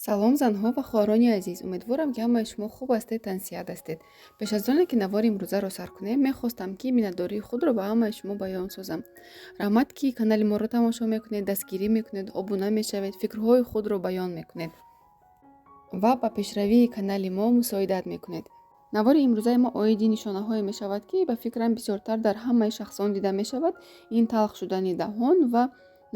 Салом, занҳо ва хоҳарони азиз! Умедворам, ки ҳамаи шумо хуб ҳастед, тансиҳат ҳастед. Пеш аз оне ки навори имрӯзаро сар кунем, мехостам, ки миннатдории худро ба ҳамаи шумо баён созам. Раҳмат, ки канали моро тамошо мекунед, дастгирӣ мекунед, обуна мешавед, фикрҳои худро баён мекунед ва ба пешравии канали мо мусоидат мекунед. Навори имрӯзаи мо оиди нишонаҳое мешавад, ки ба фикрам, бисёртар дар ҳамаи шахсон дида мешавад. Ин талх шудани даҳон ва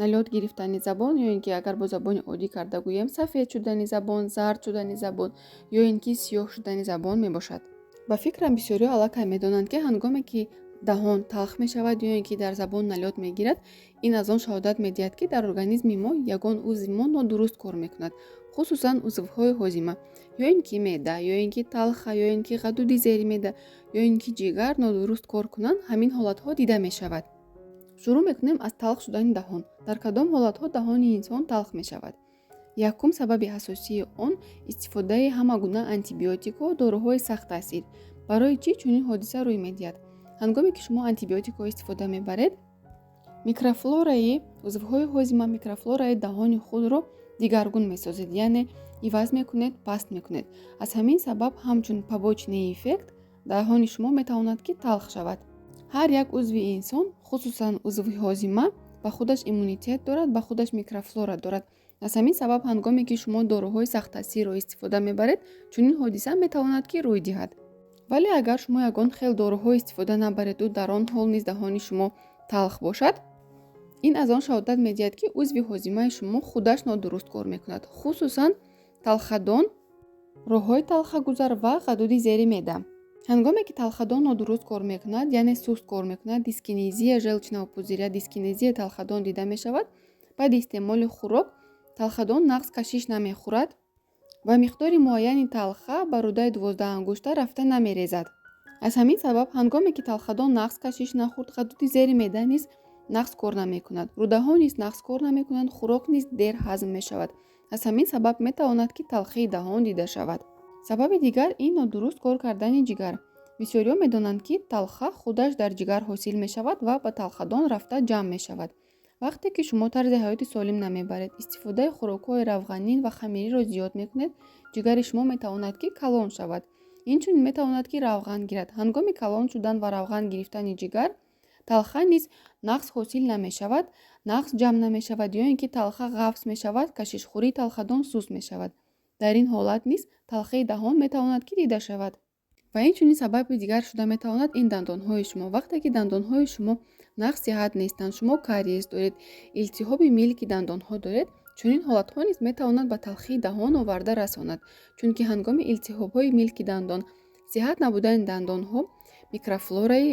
налёт гирифтани забон, ё ин ки агар бо забони оддӣ карда гӯем, сафед шудани забон, зард шудани забон ё ин ки сиёҳ шудани забон мебошад. Ба фикрам, бисёриҳо аллакай медонанд, ки ҳангоме ки даҳон талх мешавад ё ин ки дар забон налёт мегирад, ин аз он шаҳодат медиҳад, ки дар организми мо ягон узви мо нодуруст кор мекунад, хусусан узвҳои ҳозима, ё ин ки меъда, ё ин ки талха, ё ин ки ғадуди зери меъда, ё ин ки ҷигар нодуруст кор кунанд, ҳамин ҳолатҳо дида мешавад. Шурӯъ мекунем аз талх шудани даҳон. Дар кадом ҳолатҳо даҳони инсон талх мешавад? Якум сабаби асосии он истифодаи ҳама гуна антибиотикҳо, доруҳои сахттаъсир. Барои чӣ чунин ҳодиса рӯй медиҳад? Ҳангоме ки шумо антибиотикҳо истифода мебаред, микрофлораи узвҳои ҳозима, микрофлораи даҳони худро дигаргун месозед, яъне иваз мекунед, паст мекунед. Аз ҳамин сабаб ҳамчун побочный эффект даҳони шумо метавонад, ки талх шавад. Ҳар як узви инсон, хусусан узви ҳозима, ба худаш иммунитет дорад, ба худаш микрофлора дорад. Аз ҳамин сабаб, ҳангоме ки шумо доруҳои сахттаъсирро истифода мебаред, чунин ҳодиса метавонад, ки рӯй диҳад. Вале агар шумо ягон хел доруҳо истифода набареду дар он ҳол низ даҳони шумо талх бошад, ин аз он шаҳодат медиҳад, ки узви ҳозимаи шумо худаш нодуруст кор мекунад, хусусан талхадон, роҳҳои талхагузар ва ғадуди зери меъда. Ҳангоме ки талхадон нодуруст кор мекунад, яъне суст кор мекунад, дискинезия желчного пузыря, дискинезия талхадон дида мешавад. Баъди истеъмоли хӯрок талхадон нағз кашиш намехӯрад ва миқдори муайяни талха ба рӯдаи 12-ангушта рафта намерезад. Аз ҳамин сабаб, ҳангоме ки талхадон нағз кашиш нахӯрд, ғадуди зери меъда низ нағз кор намекунад, рӯдаҳо низ нағз кор намекунанд, хӯрок низ дер ҳазм мешавад. Аз ҳамин сабаб метавонад, ки талхии даҳон дида шавад. Сабаби дигар ин нодуруст кор кардани ҷигар. Бисёриҳо медонанд, ки талха худаш дар ҷигар ҳосил мешавад ва ба талхадон рафта ҷамъ мешавад. Вақте ки шумо тарзи ҳаёти солим намебаред, истифодаи хӯрокҳои равғанин ва хамириро зиёд мекунед, ҷигари шумо метавонад, ки калон шавад, инчунин метавонад, ки равған гирад. Ҳангоми калон шудан ва равған гирифтани ҷигар талха низ нағз ҳосил намешавад, нағз ҷамъ намешавад ё ин ки талха ғафз мешавад, кашишхӯрии талхадон суст мешавад. Дар ин ҳолат низ талхии даҳон метавонад, ки дида шавад. Ва инчунин сабаби дигар шуда метавонад ин дандонҳои шумо. Вақте ки дандонҳои шумо нағз сиҳат нестанд, шумо кариес доред, илтиҳоби милки дандонҳо доред, чунин ҳолатҳо низ метавонад ба талхии даҳон оварда расонад, чунки ҳангоми илтиҳобҳои милки дандон, сиҳат набудани дандонҳо, микрофлораи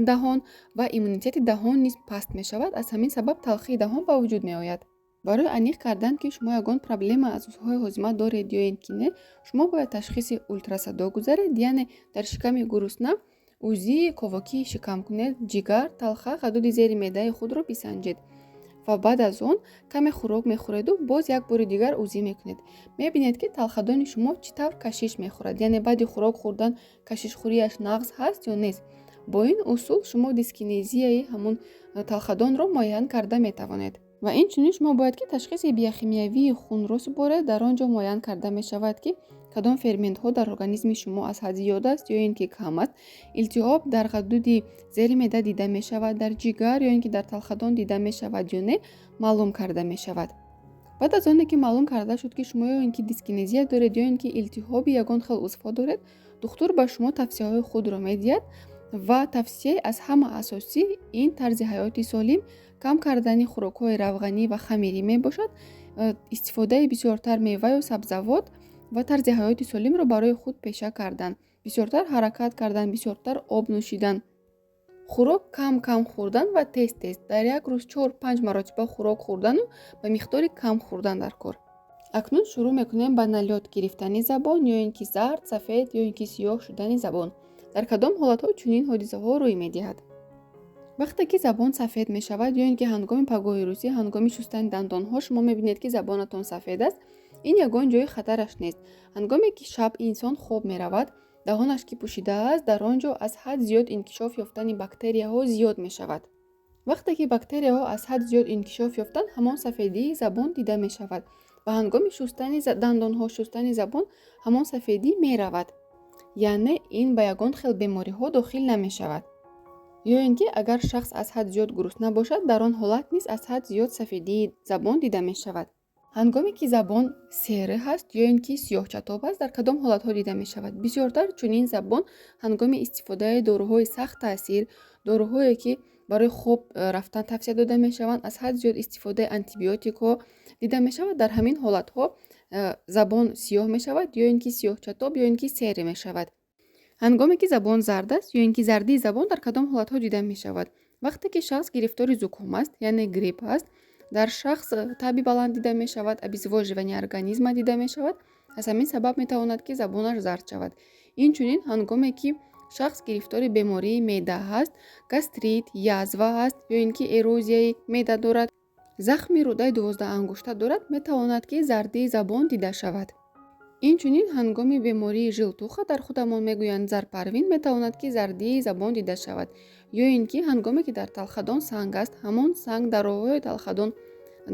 даҳон ва иммунитети даҳон низ паст мешавад. Аз ҳамин сабаб талхии даҳон ба вуҷуд меояд. Барои аниқ кардан, ки шумо ягон проблема аз узвҳои ҳозима доред ё ин ки не, шумо бояд ташхиси ултрасадо гузаред, яъне дар шиками гурусна УЗИи ковокии шикам кунед, ҷигар, талха, ғадуди зери меъдаи худро бисанҷед ва баъд аз он каме хӯрок мехӯреду боз як бори дигар УЗИ мекунед. Мебинед, ки талхадони шумо чӣ тавр кашиш мехӯрад, яъне баъди хӯрок хӯрдан кашишхӯрияш нағз ҳаст ё нест. Бо ин усул шумо дискинезияи ҳамун талхадонро муайян карда метавонед. Ва инчунин шумо бояд, ки ташхиси биохимиявии хунро супоред. Дар он ҷо муайян карда мешавад, ки кадом ферментҳо дар организми шумо аз ҳад зиёд аст ё ин ки кам аст, илтиҳоб дар ғадуди зери меъда дида мешавад, дар ҷигар ё ин ки дар талхадон дида мешавад ё не, маълум карда мешавад. Баъд аз оне ки маълум карда шуд, ки шумо ё ин ки дискинезия доред, ё ин ки илтиҳоби ягон хел узвҳо доред, духтур ба шумо тавсияҳои худро медиҳад. Ва тавсияи аз ҳама асосӣ ин тарзи ҳаёти солим, кам кардани хӯрокҳои равғанӣ ва хамирӣ мебошад, истифодаи бисёртар меваю сабзавот ва тарзи ҳаёти солимро барои худ пеша кардан, бисёртар ҳаракат кардан, бисёртар об нӯшидан, хӯрок кам кам хӯрдан ва тез тез, дар як рӯз чор панҷ маротиба хӯрок хӯрдану ба миқдори кам хӯрдан дар кор. Акнун шурӯъ мекунем ба налёт гирифтани забон, ё ин ки зард, сафед ё ин ки сиёҳ шудани забон. Дар кадом ҳолатҳо чунин ҳодисаҳо рӯй медиҳад? Вақте ки забон сафед мешавад ё ин ки ҳангоми пагоҳирӯзӣ, ҳангоми шустани дандонҳо шумо мебинед, ки забонатон сафед аст, ин ягон ҷои хатараш нест. Ҳангоме ки шаб инсон хоб меравад, даҳонаш ки пӯшидааст, дар он ҷо аз ҳад зиёд инкишоф ёфтани бактерияҳо зиёд мешавад. Вақте ки бактерияҳо аз ҳад зиёд инкишоф ёфтанд, ҳамон сафедии забон дида мешавад. Ва ҳангоми шустани дандонҳо, шустани забон ҳамон сафедӣ меравад, яъне ин ба ягон хел бемориҳо дохил намешавад. Ё ин ки агар шахс аз ҳад зиёд гурусна бошад, дар он ҳолат низ аз ҳад зиёд сафедии забон дида мешавад. Ҳангоме ки забон серы ҳаст ё ин ки сиёҳчатоб аст, дар кадом ҳолатҳо дида мешавад? Бисёртар чунин забон ҳангоми истифодаи доруҳои сахт таъсир, доруҳое ки барои хоб рафтан тавсия дода мешаванд, аз ҳад зиёд истифодаи антибиотикҳо дида мешавад. Дар ҳамин ҳолатҳо забон сиёҳ мешавад ё ин ки сиёҳчатоб, ё ин ки серы мешавад. Ҳангоме ки забон зард аст ё ин ки зардии забон дар кадом ҳолатҳо дида мешавад? Вақте ки шахс гирифтори зуком аст, яъне грипп аст, дар шахс таби баланд дида мешавад, обезвоживание организма дида мешавад. Аз ҳамин сабаб метавонад, ки забонаш зард шавад. Инчунин ҳангоме ки шахс гирифтори бемории меъда ҳаст, гастрит, язва ҳаст ё ин ки эрозияи меъда дорад, захми рӯдаи 12-ангушта дорад, метавонад, ки зардии забон дида шавад. Инчунин ҳангоми бемории желтуха, дар худамон мегӯянд зарпарвин, метавонад, ки зардии забон дида шавад. Ё ин ки ҳангоме ки дар талхадон санг аст, ҳамон санг дар роҳҳои талхадон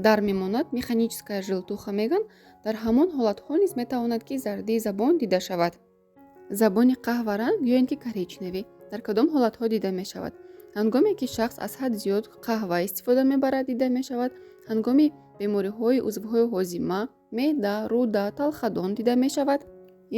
дар мемонад, механическая желтуха мегӯянд, дар ҳамон ҳолатҳо низ метавонад, ки зардии забон дида шавад. Забони қаҳваранг ё ин ки коричневый дар кадом ҳолатҳо дида мешавад? Ҳангоме ки шахс аз ҳад зиёд қаҳва истифода мебарад, дида мешавад. Ҳангоми бемориҳои узвҳои ҳозима, меъда, рӯда, талхадон дида мешавад.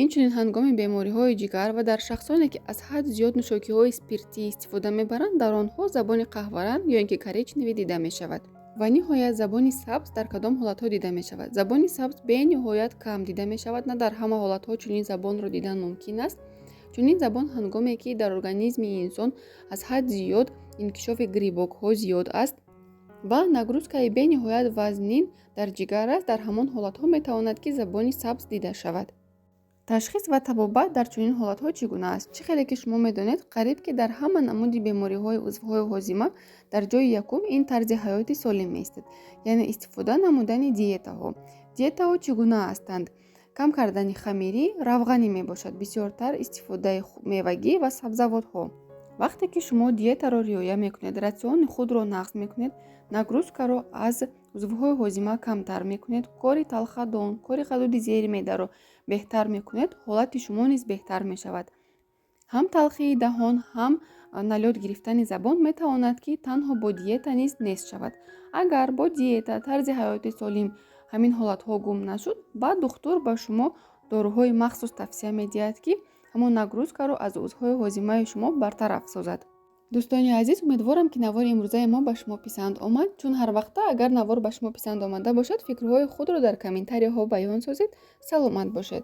Инчунин ҳангоми бемориҳои ҷигар ва дар шахсоне, ки аз ҳад зиёд нӯшокиҳои спиртӣ истифода мебаранд, дар онҳо забони қаҳваранг ё ин ки коричневый дида мешавад. Ва ниҳоят, забони сабз дар кадом ҳолатҳо дида мешавад? Забони сабз бениҳоят кам дида мешавад, на дар ҳама ҳолатҳо чунин забонро дидан мумкин аст. Чунин забон ҳангоме ки дар организми инсон аз ҳад зиёд инкишофи грибокҳо зиёд аст ва нагрузкаи бениҳоят вазнин дар ҷигар аст, дар ҳамон ҳолатҳо метавонад, ки забони сабз дида шавад. Ташхис ва табобат дар чунин ҳолатҳо чӣ гуна аст? Чӣ хеле ки шумо медонед, қариб ки дар ҳама намуди бемориҳои узвҳои ҳозима дар ҷои якум ин тарзи ҳаёти солим меистад, яъне истифода намудани диетаҳо. Диетаҳо чӣ гуна ҳастанд? Кам кардани хамирӣ, равғанӣ мебошад, бисёртар истифодаи мевагӣ ва сабзавотҳо. Вақте ки шумо диетаро риоя мекунед, рациони худро нағз мекунед, нагрузкаро аз узвҳои ҳозима камтар мекунед, кори талхадон, кори ғадуди зери меъдаро беҳтар мекунед, ҳолати шумо низ беҳтар мешавад. Ҳам талхии даҳон, ҳам налёт гирифтани забон метавонад, ки танҳо бо диета низ нест шавад. Агар бо диета, тарзи ҳаёти солим ҳамин ҳолатҳо гум нашуд, баъд духтур ба шумо доруҳои махсус тавсия медиҳад, ки ҳамон нагрузкаро аз узвҳои ҳозимаи шумо бартараф созад. Дӯстони азиз, умедворам, ки навори имрӯзаи мо ба шумо писанд омад. Чун ҳар вақта, агар навор ба шумо писанд омада бошад, фикрҳои худро дар комментарияҳо баён созед. Саломат бошед.